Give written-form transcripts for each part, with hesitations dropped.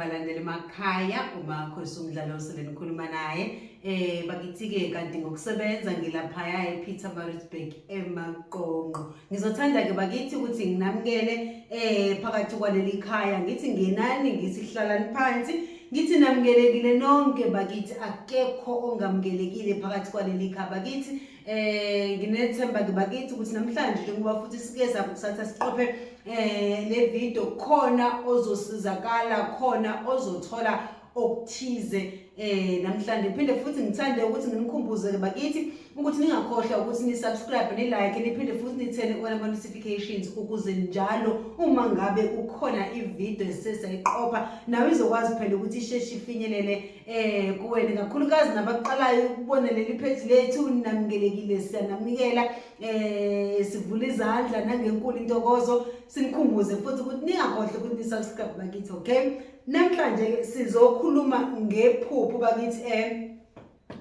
Balandela emakhaya uMakhosi uMdlalose lenikhuluma naye. Bakithi-ke kanti ngokusebenza ngilaphaya ePietermaritzburg eMaqonqo. Ngizothanda-ke bakithi ukuthi nginamukele phakathi kwaleli khaya ngithi ngenani ngithi hlalani phansi ngithi namukelekile nonke bakithi akekho ongamukelekile phakathi kwaleli khaya bakithi. Nginethemba ke bakithi ukuthi namhlanje njengoba futhi sike sakusatha siqophe le video khona ozosizakala khona ozothola okuthize namhlanje. Phinde futhi ngithande ukuthi nginikhumbuze ke bakithi ukuthi ningakhohlwa ukuthi ni subscribe ni like niphinde futhi nithene on ama notifications ukuze njalo uma ngabe kukhona i-video esesiyiqopha nawe izokwazi phela ukuthi isheshe ifinyelele kuwena, kakhulukazi nabaqalayo ukubona leli page lethu. Namukelekile, siyanamukela, sivula izandla nangenkulu intokozo. Sinikhumbuze futhi ukuthi ningakhohlwa ukuthi ni-subscribe bakithi. Okay, namhlanje sizokhuluma ngephupho bakithi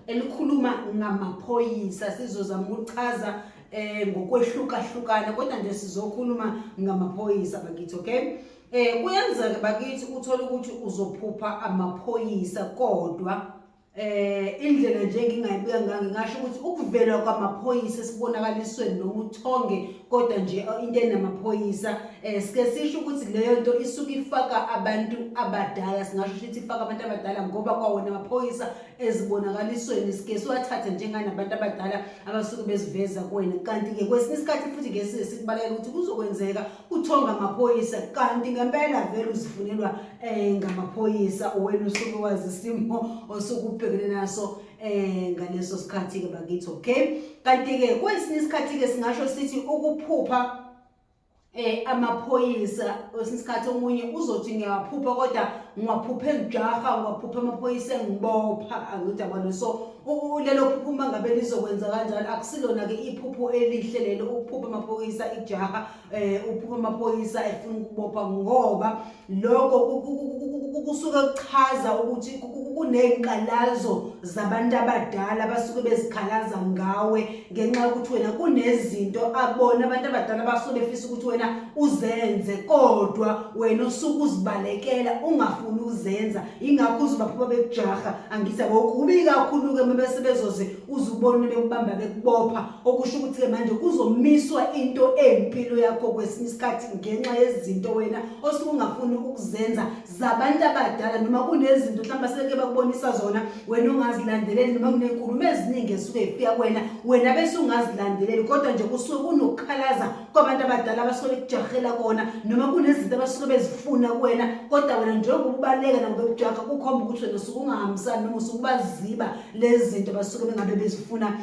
elikhuluma ngamaphoyisa. Sizozama ukuchaza ngokwehlukahlukana kodwa nje sizokhuluma ngamaphoyisa bakithi. Okay, kuyenzeka bakithi uthole ukuthi uzophupha amaphoyisa, kodwa indlela nje engingayibeka ngayo ngingasho ukuthi ukuvela kwamaphoyisa esibonakalisweni noma uthonge kodwa nje into enamaphoyisa, sike sisho ukuthi leyo nto isuke ifaka abantu abadala. Singasho ukuthi ifaka abantu abadala ngoba kwawona amaphoyisa ezibonakalisweni sike siwathathe njenganabantu abadala abasuke beziveza kuwena. Kanti-ke kwesinye isikhathi futhi ke size sikubalekela ukuthi kuzokwenzeka uthonga amaphoyisa kanti ngempela vele uzifunelwa ngamaphoyisa, wena usuke wazi isimo osuke ubhekene naso ngaleso sikhathi ke bakithi. Okay, kanti ke kwesinye isikhathi ke singasho sithi ukuphupha amaphoyisa, kwesinye isikhathi omunye uzothi ngiyawaphupha kodwa ngiwaphuphe ngijaha, ngiwaphuphe amaphoyisa engibopha, angithi yabona. So lelo phupho uma ngabe lizokwenza kanjalo akusilona ke iphupho elihle lelo, ukuphupha amaphoyisa ijaha, uphupha amaphoyisa efuna ukubopha, ngoba lokho kusuke kuchaza ukuthi kuney'nkalazo zabantu abadala abasuke bezikhalaza ngawe ngenxa yokuthi wena kunezinto abona abantu abadala basuke befisa ukuthi wena uzenze kodwa wena usuke uzibalekela ungafuni uzenza, ingakho uzobaphupha bekujaha, angithi yabo. Kubi kakhulu-ke uma bese bezoze uzubone bekubamba bekubopha, okusho ukuthi-ke manje kuzomiswa into empilo yakho kwesinye isikhathi ngenxa yezinto wena osuke ungafuni ukuzenza zabantu abadala, noma kunezinto mhlawumbe aseke bakubonisa zona wena ungazilandeleli, noma kuney'nkulumo eziningi esuke y'fika kuwena wena bese ungazilandeleli, kodwa nje kusuke kunokukhalaza kwabantu abadala abasuke bekujahela kona, noma kunezinto abasuke bezifuna kuwena kodwa wena njengoba ubaleka nabo bekujaha, kukhomba ukuthi wena usuke ungahambisani noma usuke ubaziba lezi zinto abasuke bengabe bezifuna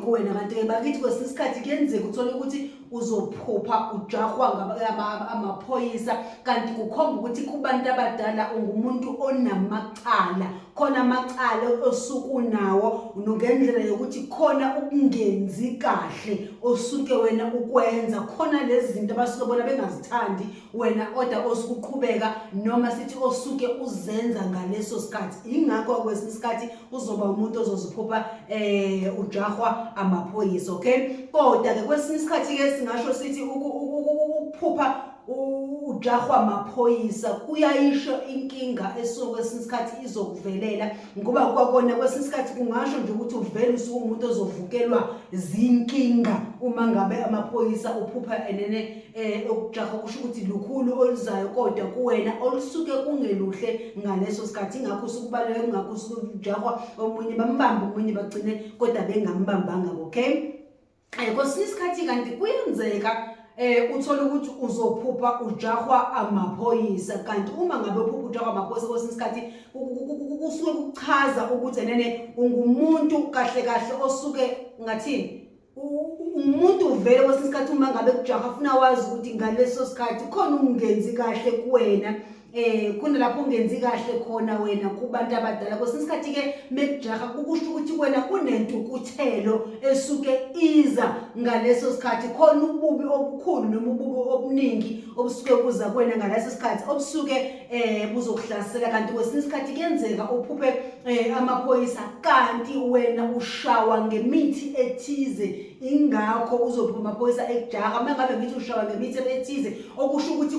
kuwena. Kanti-ke bakithi kwesinye isikhathi kuyenzeka uthole ukuthi uzophupha ujahwa amaphoyisa kanti kukhomba ukuthi kubantu abadala ungumuntu onamacala, khona amacala osuke unawo ngendlela yokuthi khona ukungenzi kahle osuke wena ukwenza, khona lezi zinto abasuke bona bengazithandi wena oda osuke uqhubeka noma sithi osuke uzenza ngaleso sikhathi. Ingakho kwesinye isikhathi uzoba umuntu ozoziphupha ujahwa amaphoyisa. Okay, kodwa ke kwesinye isikhathi ke singasho sithi ukuphupha ujahwa amaphoyisa kuyayisho inkinga esuke kwesinye isikhathi izokuvelela, ngoba kwakona kwesinye isikhathi kungasho nje ukuthi uvele usuke umuntu ozovukelwa zinkinga uma ngabe amaphoyisa uphupha enene ukujaha, kusho ukuthi lukhulu oluzayo kodwa kuwena olusuke kungeluhle ngaleso sikhathi. Ingakho usukubaluleke, kungakho usuke ujahwa omunye bambamba omunye bagcine kodwa bengambambanga. Okay, kwesinye isikhathi kanti kuyenzeka uthola ukuthi uzophupha ujahwa amaphoyisa, kanti uma ngabe uphupha ujahwa amaphoyisa kwesinye isikhathi kusuke kuchaza ukuthi enene ungumuntu kahle kahle osuke ngathini umuntu vele kwesinye isikhathi uma ngabe kujaha funa wazi ukuthi ngaleso sikhathi khona ungenzi kahle kuwena, khona lapho ungenzi kahle khona wena kubantu abadala. Kwesinye isikhathi ke mekujaha kukusho ukuthi wena kunentukuthelo esuke iza ngaleso sikhathi, khona ububi obukhulu noma ububi obuningi obusuke kuza kuwena ngaleso sikhathi obusuke buzokuhlasela. Kanti kwesinye isikhathi kuyenzeka uphuphe amaphoyisa kanti wena ushawa ngemithi ethize, ingakho uzophuma amaphoyisa ekujaha. Uma ngabe ngithi ushawa ngemithi ethize, okusho ukuthi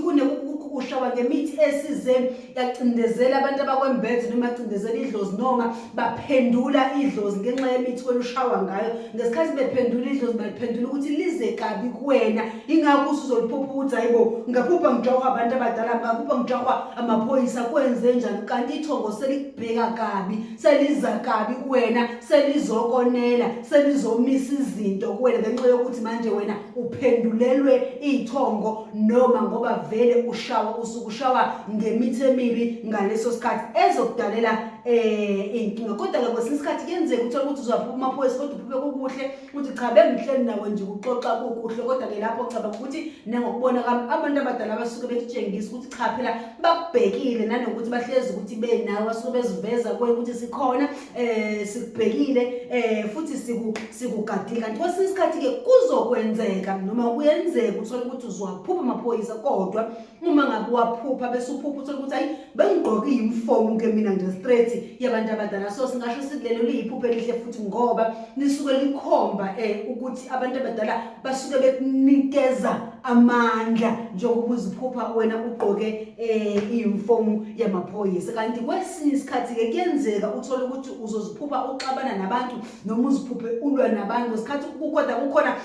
Ushawa ngemithi esize yacindezela abantu abakwembethe noma yacindezela idlozi noma baphendula idlozi ngenxa yemithi wena ushawa ngayo. Ngesikhathi bephendula idlozi baliphendula ukuthi lize kabi kuwena. Ingakho usuzoliphupha ukuthi hayibo ngaphupha ngijahwa abantu abadala, ngaphupha ngijahwa amaphoyisa kwenze njani kanti ithongo selikubheka kabi, seliza kabi kuwena, selizokonela, selizomisa izinto kuwena ngenxa yokuthi manje wena uphendulelwe ithongo noma ngoba vele ushawa usuke ushawa ngemithi emibi ngaleso sikhathi ezokudalela eh inkinga. Kodwa ke kwesinye isikhathi kuyenzeka uthole ukuthi uzophupha amaphoyisa kodwa uphuphe kukuhle uthi cha bengihleli nawe nje kuxoxa kukuhle kodwa ke lapho ngicabanga ukuthi nangokubona kwami abantu abadala basuke bekutshengisa ukuthi cha phela bakubhekile nanokuthi bahlezi ukuthi benawe basuke beziveza kuwe ukuthi sikhona eh sikubhekile eh futhi siku sikugadile. Kanti kwesinye isikhathi ke kuzokwenzeka noma kuyenzeka uthole ukuthi uzowaphupha amaphoyisa kodwa uma ngabe waphupha bese uphupha uthole ukuthi ayi bengigqoke iyunifomu ke mina nje straight yabantu abadala. So singasho sithi lelo liyiphupho elihle futhi ngoba lisuke likhomba eh ukuthi abantu abadala basuke bekunikeza amandla njengoba uziphupha wena ugqoke eh iyunifomu yamaphoyisa. Kanti kwesinye isikhathi ke kuyenzeka uthole ukuthi uzoziphupha uxabana nabantu noma uziphuphe ulwa nabantu ngesikhathi kodwa kukhona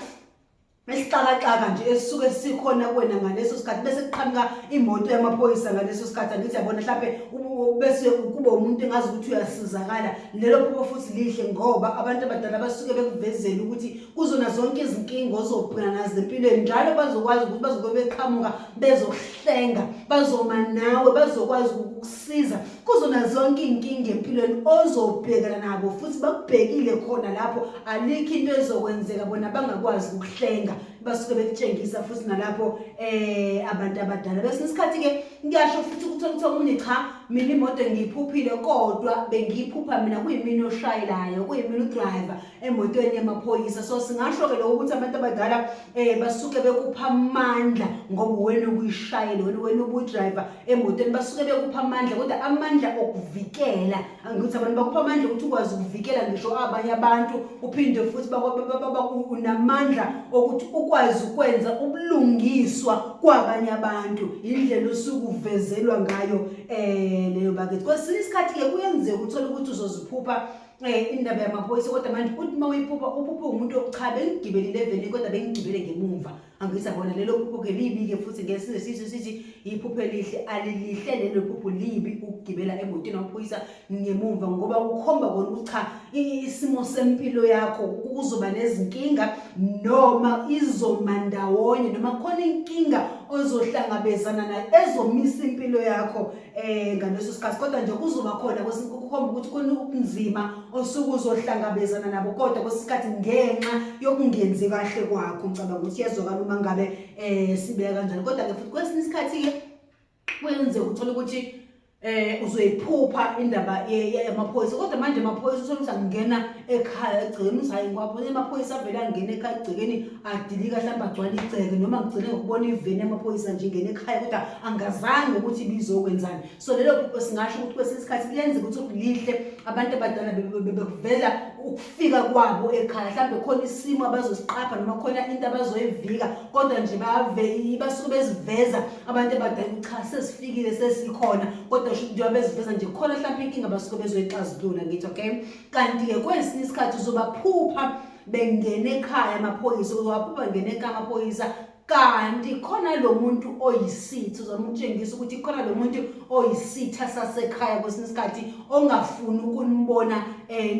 isixakaxaka nje esisuke sikhona kuwena ngaleso sikhathi bese kuqhamuka imoto yamaphoyisa ngaleso sikhathi. Angithi yabona mhlampe bese kuba umuntu engazi ukuthi uyasizakala. Lelo phupho futhi lihle ngoba abantu abadala basuke bekuvezela ukuthi kuzona zonke izinkinga ozobhekana nazo empilweni njalo bazokwazi ukuthi bazobe beqhamuka bezokuhlenga, bazoma nawe, bazokwazi ukukusiza kuzona zonke iy'nkinga empilweni ozobhekana nabo futhi bakubhekile khona lapho. Alikho into ezokwenzeka bona bangakwazi ukuhlenga, basuke bekutshengisa futhi nalapho abantu abadala. Bese isikhathi-ke ngiyasho futhi ukuthi ukuthi omunye cha mina imoto ngiyiphuphile kodwa bengiyiphupha mina kuyimina oshayelayo, kuyimina udriver emotweni yamaphoyisa. So singasho-ke lokho ukuthi abantu abadala basuke bekupha amandla ngoba wena ubuyishayela, wena ubudriver emotweni, basuke bekupha amandla kodwa amandla okuvikela. Angithi abantu bakupha amandla ukuthi ukwazi ukuvikela ngisho abanye abantu, uphinde futhi unamandla okuthi ukwazi ukwenza ubulungiswa kwabanye abantu. Indlela osuke uvezelwa ngayo leyo bakithi. Kwesinye isikhathi-ke kuyenzeka uthole ukuthi uzoziphupha indaba yamaphoyisa kodwa manje uthi uma uyiphupha uphuphe umuntu cha bengigibelile evenini kodwa bengigibele ngemumva. Angithi yabona lelo phupho-ke libi-ke futhi ngeke size sithi iphupho elihle, alilihle lelo phupho libi ukugibela emotweni amaphoyisa ngemumva ngoba kukhomba kona ukuthi cha isimo sempilo yakho kuzoba nezinkinga noma izoma ndawonye noma khona inkinga ozohlangabezana nayo ezomisa impilo yakho ngaleso sikhathi. Kodwa nje kuzoba khona kukhomba ukuthi khona ubunzima osuke uzohlangabezana nabo kodwa kwesinye isikhathi ngenxa yokungenzi kahle kwakho. Ngicabanga ukuthi iyazwakala uma ngabe sibeka kanjalo. Kodwa-ke futhi kwesinye isikhathi-ke kuyenzeka uthole ukuthi uzoyiphupha indaba yamaphoyisa kodwa manje amaphoyisa uthole ukuthi angena ekhaya egcekeni uthi hayi ngiwabona amaphoyisa avele angena ekhaya egcekeni adilika mhlawumbe agcwale igceke noma ngigcine ngokubona iveni yamaphoyisa nje ingena ekhaya kodwa angazange ukuthi ibizokwenzani. So lelo phupho singasho ukuthi kwesinye isikhathi kuyenzeka ukuthi lihle abantu abadala bekuvela ukufika kwabo ekhaya, mhlawumbe khona isimo abazosiqapha noma khona into abazoyivika kodwa nje basuke beziveza abantu abadala ukuthi cha sesifikile sesikhona, kodwa njengoba beziveza nje khona mhlawumbe inkinga basuke bezoyixazulula. Ngithi okay. Kanti-ke kwesinye isikhathi uzobaphupha bengena ekhaya amaphoyisa, uzobaphupha bengena ekhaya amaphoyisa kanti khona lo muntu oyisitha, uzama ukutshengisa ukuthi khona lo muntu oyisitha sasekhaya kwesinye isikhathi ongafuni ukunibona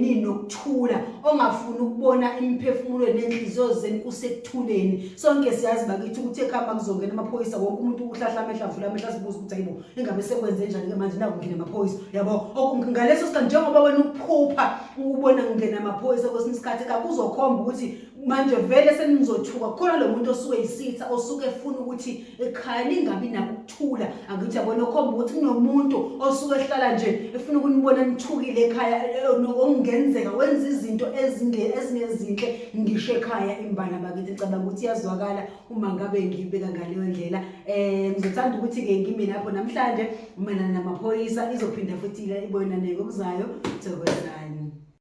ninokuthula, ongafuni ukubona imiphefumulo nenhliziyo zenu kusekuthuleni. Sonke siyazi bakithi ukuthi ekhaya makuzongena amaphoyisa wonke umuntu uhlahla amehlo avula amehlo azibuza ukuthi hayibo ingabe sekwenze njani-ke manje naku ngena amaphoyisa yabo. Ngaleso sikhathi njengoba wena uphupha ukubona ngena amaphoyisa kwesinye isikhathi kakuzokhomba ukuthi manje vele senizothuka khona lo muntu osuke yisitha osuke efuna ukuthi ekhaya lingabi nakho ukuthula. Angithi yabona okhomba ukuthi kunomuntu osuke ehlala nje efuna ukunibona nithukile ekhaya okungenzeka wenza izinto ezingezinhle ngisho ekhaya imbala bakithi. Ngicabanga ukuthi iyazwakala uma ngabe ngiyibeka ngaleyo ndlela. Ngizothanda ukuthi-ke ngime lapho namhlanje mayelana namaphoyisa, izophinda futhi ibonane ngokuzayo. Thokozani.